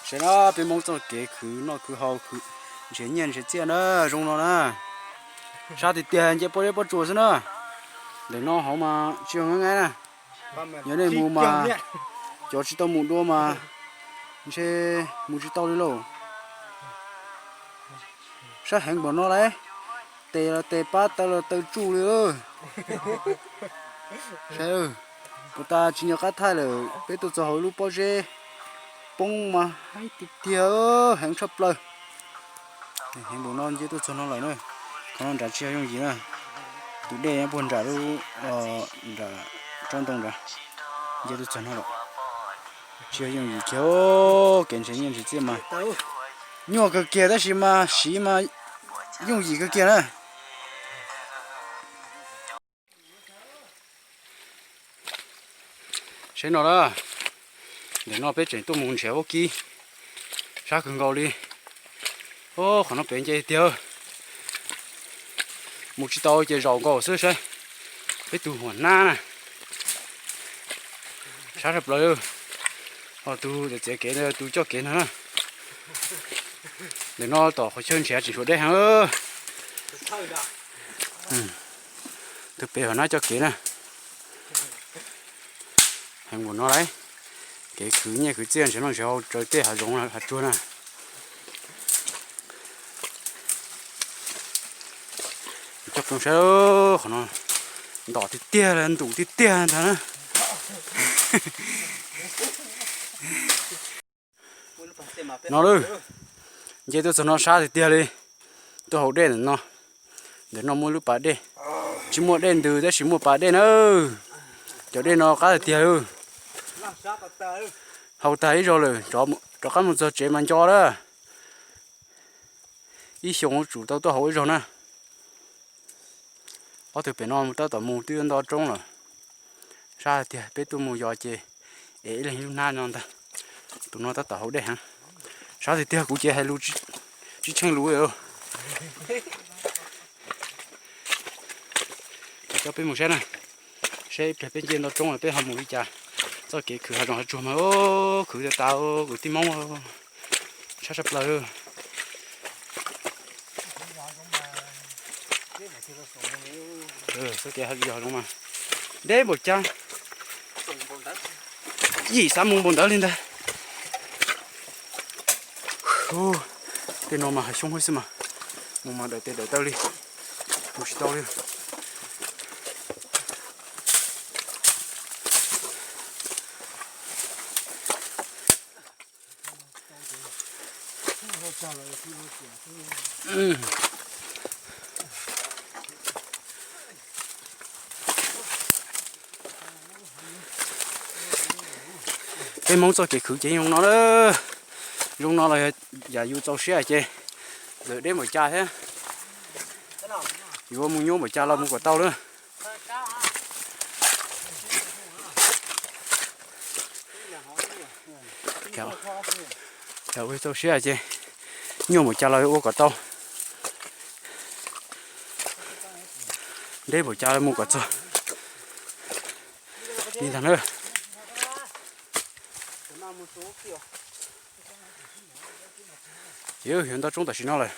Saib na, peb Hmoob txoj kev khwv noj khwv haus, nrhiav nyiaj nrhiav txiaj na, zoo no na. Sab tiag tiag nce pob zeb pob tsuas xwb na. Ntawm no hauv mas tsis yog nqaij nqaij na. Yog nej mus mas, cov tsis tau mus dua mas ntshe mus tsis tau li lauj. Sab heev npaum no lauj, tes los tes pab, taw los taw tsuj li. Saib, puas tas tsis nco qab thaij lawm, peb tuaj txog hauv ib lub pob zeb poob mas heev tiag tiag, heev tshaj plaws. Heev npaum no nce tuaj txog no lawm na. Qhov no nram tsis yog yooj yim na. Tus dej nyob puag nram lub, nram tsob ntoo nrad, nce tuaj txog no lawm. Tsis yog yooj yim kiag, kev nrhiav nyiaj nrhiav txiaj mas nyuaj kawg kiag tab sis mas siv mas yooj yim kawg kiag na. Saib no na, ntawm no peb tseem tuaj mus nrhiav vaub kib, sab kawg nkaus li. Qhov no pem nce tiag, mus tsis tau ces zaum nkaus xwb saib. Peb tus huam nab na, sab tshaj plaws. Ho tus txiav kev, tus coj kev no na. Ntawm no tom qhov chaw nrhiav tseem tshuav dej heev. Tus pem huam nab coj kev na. Heev npaum no lauj, kev khwv nyiaj khwv txiaj nrhiav noj nrhiav haus raws tej hav zoov hav tsuag na. Coj peb saib, qhov no ntom tiag tiag, ntum tiag tiag ntag na. No lawm, nce tuaj txog no sab tiag tiag li, tuaj haus dej ntawm no. Ntawm no muaj lub pas dej, tsis muaj dej ntws tab sis muaj pas dej na. Cov dej no qab tiag tiag li. Haus tag ib zaug lawm, rov qab mus txog tsev mas nco lawm. Ib xyoos tsum tau tuaj haus ib zaug na. Ob tug pem no tab tom mus twb nto roob lawm. Sab tiag, peb tuaj mus yos ces es ib leeg ib lub hnab no ntag. Tus no tab tom haus dej heev. Sab tiag tiag, kuv ces hais lus tsis tsheej lus. Coj peb mus saib na, saib ib pliag peb nce nto roob lawm peb ho mus li cas. Txoj kev khwv hav zoov hav tsuag mas khwv tas tas, kwv tij Hmoob, sab tshaj plaws. Txoj kev hav zoov mas deb npaum cas, yim xav mus npaum ntawd li ntag. Tej no mas hav xyoob xwb mas, mus mas dawm tes dawm taw li, mus tsis tau li. Peb Hmoob txoj kev khwv ces zoo no, zoo no los yam yus txaus siab ces txawm deb npaum cas thiab, yuav mus nyuaj npaum cas los mus kom tau lawm. Yam ua txaus siab ces nyuaj npaum cas los ua kom tau, deb npaum cas los mus kom txog li ntag na. Yuav nto roob tam sim no lawm.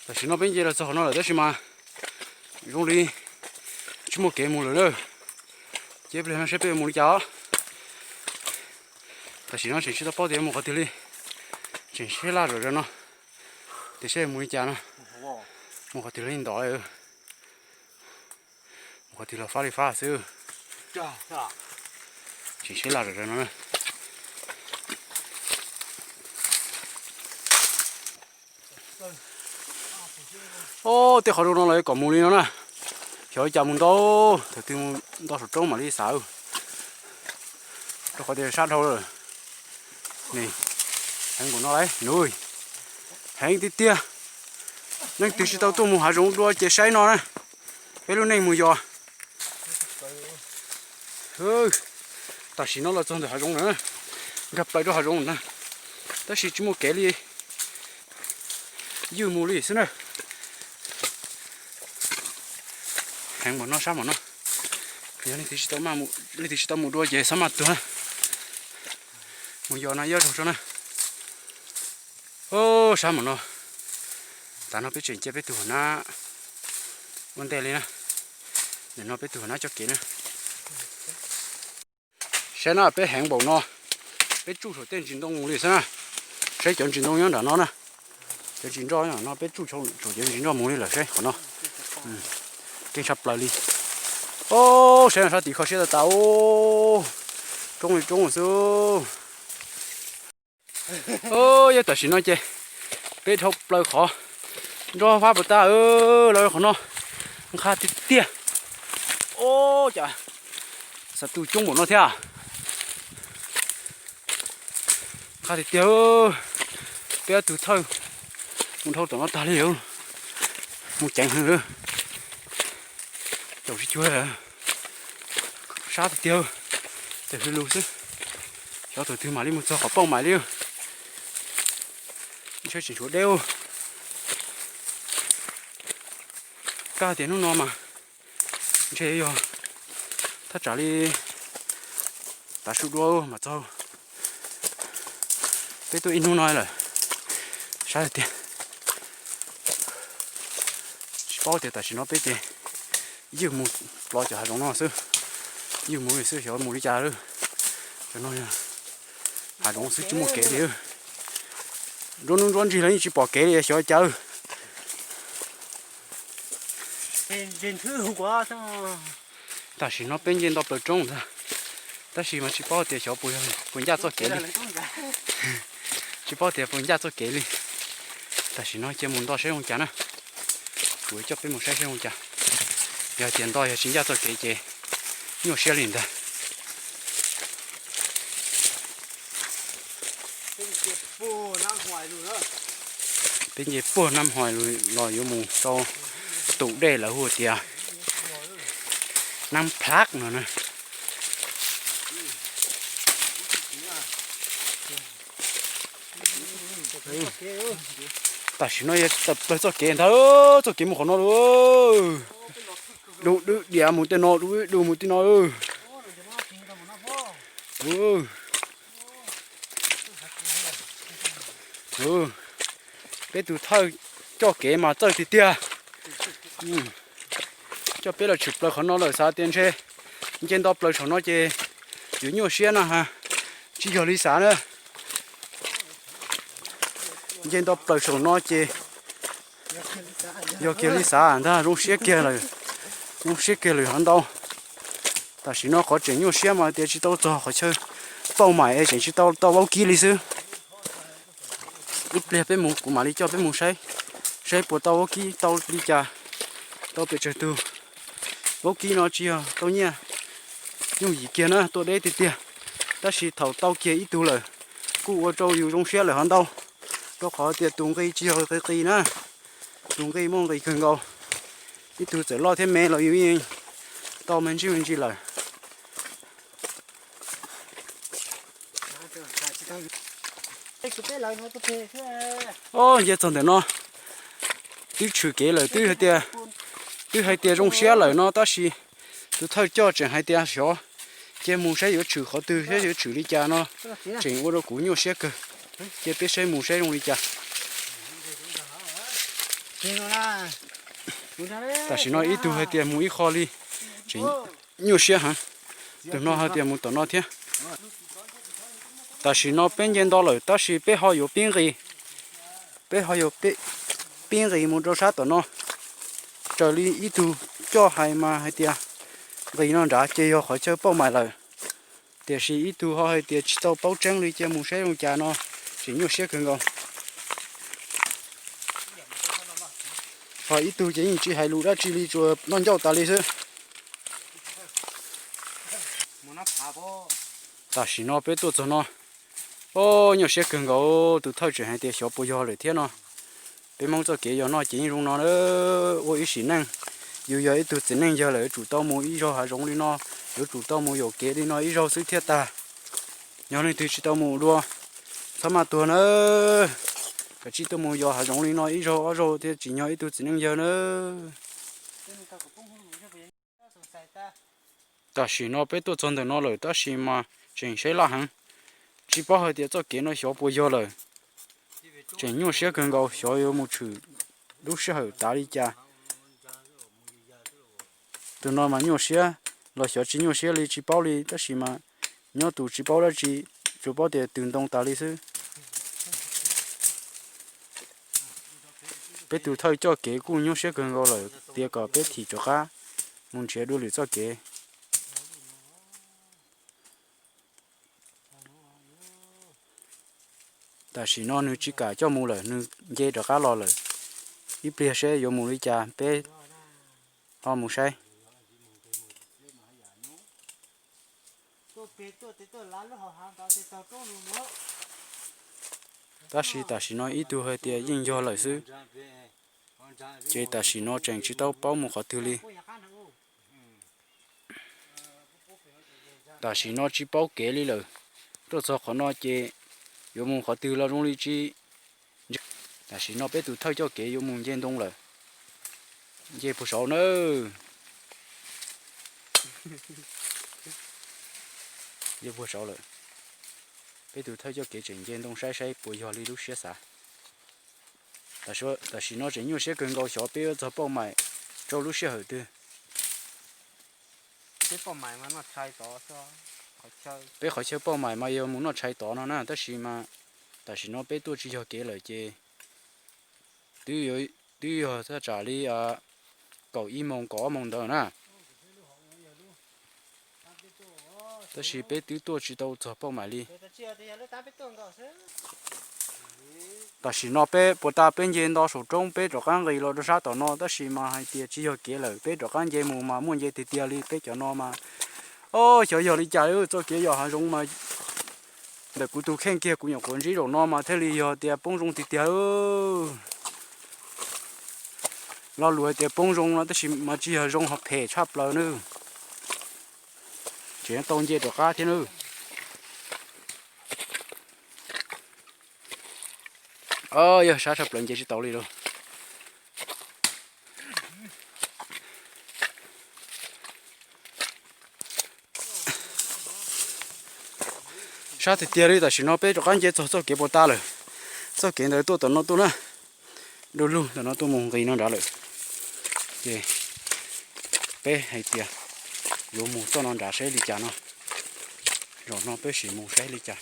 Tam sim no peb nce los txog qhov no lawm tab sis mas zoo li tsis muaj kev mus lawm na. Ces pliag no saib peb mus li cas os. Tam sim no tseem tsis tau paub tias mus qhov twg li. Tseem siab laj zom zaws no, tias saib mus li cas no. Mus qhov twg los ntov, mus qhov twg los fab li fab xwb. Tseem siab laj zom zaws no. Ob, tej qhov zoo no los kom mus li no na. Xyov li cas mus ntau, thaum twg mus nto saum roob mam li xav. Rau qhov tias sab dhau lawm. Heev npaum no lauj, heev tiag tiag. Leej twg tsis tau tuaj mus hav zoov dua ces saib no na. Peb lub neej mus yos. Tam sim no los txog ntawm hav zoov na, nkag plaws rau hav zoov na, tab sis tsis muaj kev li, ywj mus li xwb na. Heev npaum no sab npaum no, Yog leej twg tsis tau mus, leej twg tsis tau mus dua ces txhob maj tuag na. Mus yos no ib zaug tso na. O, sab mus no, tav no peb tseem cia peb tug huam nab ua ntej li na. Nim no peb tug huam nab coj kev na. Saib na, peb heev npaum no, peb tsuj saum tej ntsis ntoo mus li xwb na. Saib cov ntsis ntoo nyob nram no na. Cov ntsis nroj no peb tsuj saum cov ntsis nroj mus li lawm, saib qhov no. Keej tshaj plaws li. O, saib no, sab tim kho siab tas tas, roob li roob xwb. Yog tam sim no ces peb dhau plaws qhov nroj fab puas tas lawm, qhov no nqha tiag tiag. O, cas xav tu coob npaum no thiab. Nqha tiag tiag. Peb ob tug thawj mus dhau tom no tag li, mus ceev heev lawm. Caum tsis cuag, sab tiag tiag. Txawm hwv lus xwb, xyov thaum twg mam li mus txog qhov pauj mais li. Ntshe tseem tshuav deb. Kaj tias hnub no mas ntshe yog thaj tsam li tav su dua mas txog. Peb tuaj ib hnub no lawm, sab tiag. Tsis paub tias tam sim no peb ces ywj mus plob cov hav zoov no xwb. Ywj mus xwb xyov mus li cas lawm. Cov no hav zoov xwb tsis muaj kev li. Nruab hnub nruab ntsig los yeej tsis pom kev li xyov cas. Tam sim no peb nce nto plaws roob ntag, tab sis mas tsis paub tias xyov puas ncaj txoj kev li. Tsis paub tias puas ncaj txoj kev li. Tam sim no cia mus nto saib zoo cas na. Kuv coj peb mus saib saib zoo cas. Yog tias nto yog tsis ncaj txoj kev ces nyuaj siab li ntag. Peb nce puag Nab Hais los yuav mus rau tus dej lawv hu tias Nab Plab no na. Tam sim no yog tawm plaws txoj kev ntag, txoj kev mus qhov no lauj. Dub dwb diav mus tej no, dub dwb mus tej no. Peb tus thawj coj kev mas txawj tiag tiag. Coj peb los tshwm plaws qhov no lawm xav tias ntshe nce nto plaws saum no ces yuav nyuaj siab no ha. Tsis yog li xav na. Nce nto plaws saum no ces yog kiag li xav ntag, zoo siab kiag lawm. Zoo siab kiag lawm hov ntau. Tam sim no qhov tseem nyuaj siab mas tias tsis tau txog qhov chaw pauj maim es tseem tsis tau tau vaub kib li xwb. Ib pliag peb mus kuv mam li coj peb mus saib, saib puas tau vaub kib tau li cas, tau pes tsawg tug. Vaub kib no tsis yog tau nyiaj yooj yim kiag na, tuaj deb tiag tiag. Tab sis thaum tau kiag ib tug lawm, kuj ua rau yus zoo siab lawm hov ntau, rau qhov tias tus nqi tsis yog qis qis na, tus nqi muaj nqis kawg nkaus. Ib tug txawm loj thiab me los yus yeej tau me ntsis me ntsis lawm. Ob, nce txog ntawm no twb tshwm kev lawm, twb hais tias, twb hais tias zoo siab lawm no, tab sis tus thawj coj tseem hais tias xyov cia mus saib yuav tshwm qhov twg, saib yuav tshwm li cas no, tseem ua rau kuv nyuaj siab kawg. Cia peb saib mus saib zoo li cas. Tam sim no ib tug hais tias mus ib qho li, tseem nyuaj siab heev. Tus no hais tias mus tom no thiab. Tam sim no peb nce nto lawm tab sis peb ho yuav pib nqis, peb ho yuav pib nqis mus rau sab tom no. Raws li ib tug coj hais mas hais tias nqis no nrad ces yog qhov chaw pauj maim lawm. Tiam sis ib tug ho hais tias tsis tau paub tseeb li, cia mus saib zoo cas no, tseem nyuaj siab kawg nkaus. Ho ib tug ces yeej tsis hais lus dab tsi li, tsuas noj ncauj tas li xwb. Tam sim no peb tuaj txog no, o, nyuaj siab kawg nkaus, tus thawj tseem hais tias xyov puas yog lawm thiab no. Peb Hmoob txoj kev yog noj ces yeej zoo no, ua ib sim neej. Yus yog ib tug txiv neej yawg lawm yuav tsum tau mus ib zaug hav zoov li no, yuav tsum tau mus yaum kev li no ib zaug xwb thiaj tag. Yog leej twg tsis tau mus dua, txhob maj tuag na. Kav tsij tuaj mus yos hav zoov li no ib zaug ob zaug thiaj tsim nyog ib tug txiv neej yawg na. Tam sim no peb tuaj txog ntawm no lawm tab sis mas tseem saib laj heev, tsis paub hais tias txoj kev no xyov puas yog lawm. Tseem nyuaj siab kawg nkaus, xyov yuav mus tshwm lub sij hawm tav li cas. Tus no mas nyuaj siab los xyov tsis nyuaj siab li tsis paub li, tab sis mas nyob tus tsis paub dab tsi, tsuas paub tias twm ntoo tas li xwb. Peb tus thawj coj kev kuj nyuaj siab kawg nkaus lawm, tias kom peb thim rov qab mus nrhiav dua lwm txoj kev. Tam sim no nws tsis kam coj mus lawm, nws nce rov qab los lawm. Ib pliag seb yuav mus li cas peb ho mus saib. Tab sis tam sim no ib tug hais tias yeej yog lawm xwb, ces tam sim no tseem tsis tau paub mus qhov twg li. Tam sim no tsis paub kev li lawm, tuaj txog qhov no ces yuav mus qhov twg los zoo li tsis. Tam sim no peb tus thawj coj kev yuav mus nce ntoo lawm. Nce puag saud na. Nce puag saud lawm. Peb tus thawj coj kev tseem nce ntoo saib saib puas yog li lub siab xav. Tam sim no tseem nyuaj siab kawg nkaus xyov peb yuav txog pauj mais rau lub sij hawm twg. Peb qhov chaw pauj mais mas yog mus noj tshais tod no na, tab sis mas tam sim no peb tuaj tsis yog kev lawm ces twb yog thaj tsam li kaum ib moos kaum ob moos ntawd na. Tab sis peb twb tuaj tsis tau txog pauj mais li. Tam sim no peb puas tas peb nce nto saum roob peb rov qab nqis los rau sab tom no tab sis mas hais tias tsis yog kev lawm peb rov qab nce mus mas muaj nce tiag tiag li peb cov no mas. Ob, xyov yog li cas li txoj kev yos hav zoov mas ntawm kuv tus kheej kiag kuv nyuam qhuav ntsib zaum no mas thiaj li yog tias poob zoo tiag tiag. Lo lus hais tias poob zoo no tab sis mas tsis yog zoo, ho phem tshaj plaws nawb. Tseem tau nce rov qab thiab nawb. Yog sab tshaj plaws nce tsis tau li lauj. Sab tiag tiag li tam sim no peb rov qab nce txog txoj kev puas tas lawm. Txoj kev ntawd tuaj tom no tuaj na, du lug tom no tuaj mus nqis no nrad lawm. Ces peb hais tias yuav mus txoj no nrad saib li cas no. Zaum no peb sim mus saib li cas,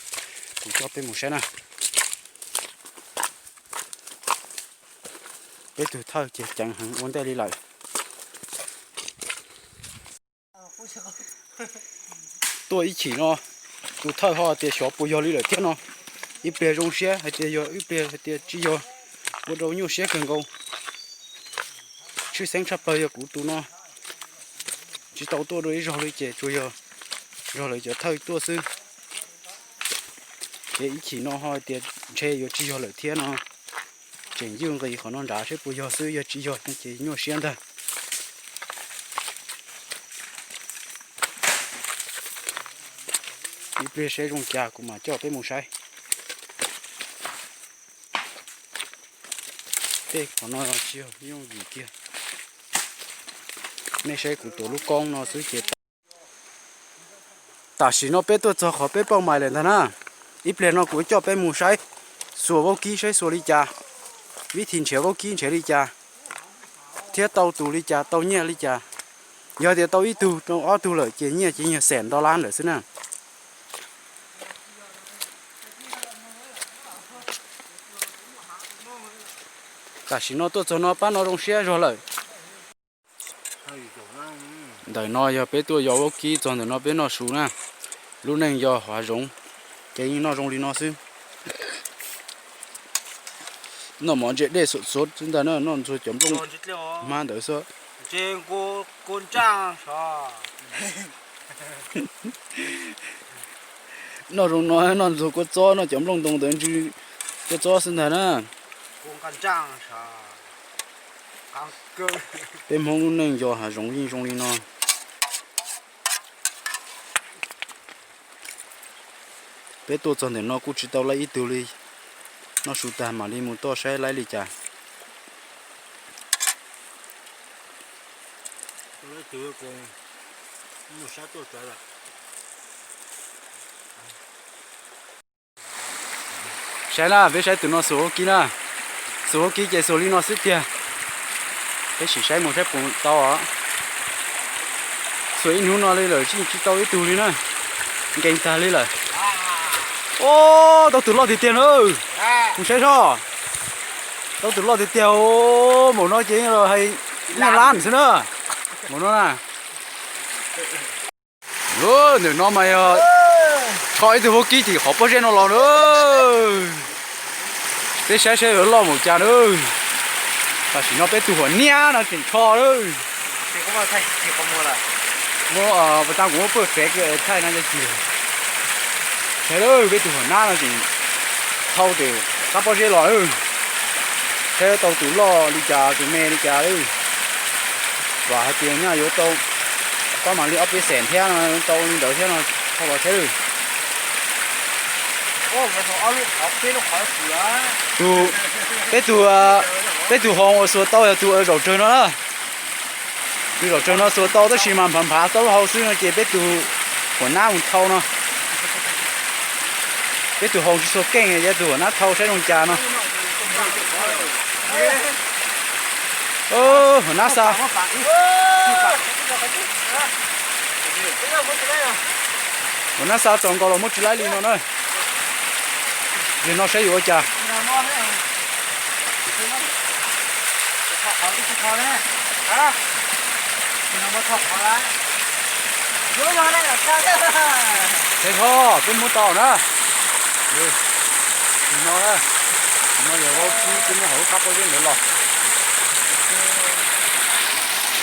kuv coj peb mus saib na. Peb tug thawj ces ceev heev ua ntej li lawm. Tuaj ib chim no, tus thawj ho tias xyov puas yog li lawm thiab no. Ib pliag zoo siab hais tias yog, ib pliag hais tias tsis yog, ua rau nyuaj siab kawg nkaus. Tshwj xeeb tshaj plaws yog kuv tus no tsis tau tuaj dua ib zaug li ces tsuas yog zog lawv cov thawj tuaj xwb. Ces ib chim no ho tias ntshe yuav tsis yog lawm thiab no. Tseem ywj nqis qhov no nrad saib puas yog xwb, yog tsis yog ces nyuaj siab ntag. Ib pliag saib zoo cas kuv mam coj peb mus saib. Tej qhov no tsis yog yooj yim kiag. Nej saib kuv tus lub koob no xwb ces tam sim no peb tuaj txog qhov peb pauj mais lawm ntag na. Ib pliag no kuv coj peb mus saib xuas vaub kib saib xuas li cas, vib thi nrhiav vaub kib nrhiav li cas, thiab tau tus li cas tau nyiaj li cas. Yog tias tau ib tug rau ob tug lawm ces nyiaj ces yog xees ntau lab lawm xwb na. Tam sim no tuaj txog no pab no zoo siab zog lawm. Ntawm no yog peb tuaj yos vaub kib txog ntawm no peb noj su na. Lub neej yos hav zoov ces yeej noj zoo li no xwb. Noj mov ntse dej xuav xuav xwb ntag na, noj ntxuag cov nplooj hmab ntawd xwb. Noj zoo no noj ntxuag kua txob, noj cov nplooj ntoo ntawd ntsw kua txob xwb ntag na. Peb Hmoob lub neej yos hav zoov yeej zoo li no. Peb tuaj txog ntawm no kuj tsis tau laib ib tug li. Noj su tag mam li mus toj saib laib li cas. Saib na, peb saib tus no xuas vaub kib na. Xuas vaub kib ces xuas li no xwb tiag. Peb sim saib mus saib puas tau os. Xuas ib hnub no li lawm tsis tau ib tug li na. Nkees tag li lawm. Os, tau tus loj tiag tiag na. Mus saib soj. Tau tus loj tiag tiag os, npaum no ces los hais ib lab xwb na. Npaum no na. Ntawm no mas yog tsho ib tug vaub kib tim qhov pob zeb no los na. Peb saib saib lawv loj npaum cas na. Tam sim no peb tus huam niab no tseem tsho lawm. Muab, pas tas kuv muab pawj fev thaij no cov cig. Saib lawm, peb tus huam nab no tseem thau tim qab pob zeb los lawm. Saib tau tus loj li cas tus me li cas lawm. Vam hais tias nyaj yuav tau, tab mam li ob peb xees thiab no, tau li ntawd thiab no, thau los saib lawm. Tus, peb tus, peb tus hoos uas xuas tau yog tus zaum tsawg no na. Tus zaum tsawg no xuas tau tab sis mas nphav nphav tau lub hau xwb no ces peb tus huam nab mus thau no. Peb tus hoos tsis xuas keej, yog tus huam nab thau saib zoo cas no. Huam nab xa, huam nab xa txaus nkaus los muab tsis laib li no na. Yog no saib yuav ua cas. Saib ho, peb muab tau na. No, no yog vaub kib peb muab hauv lub qab pob zeb ntawd los.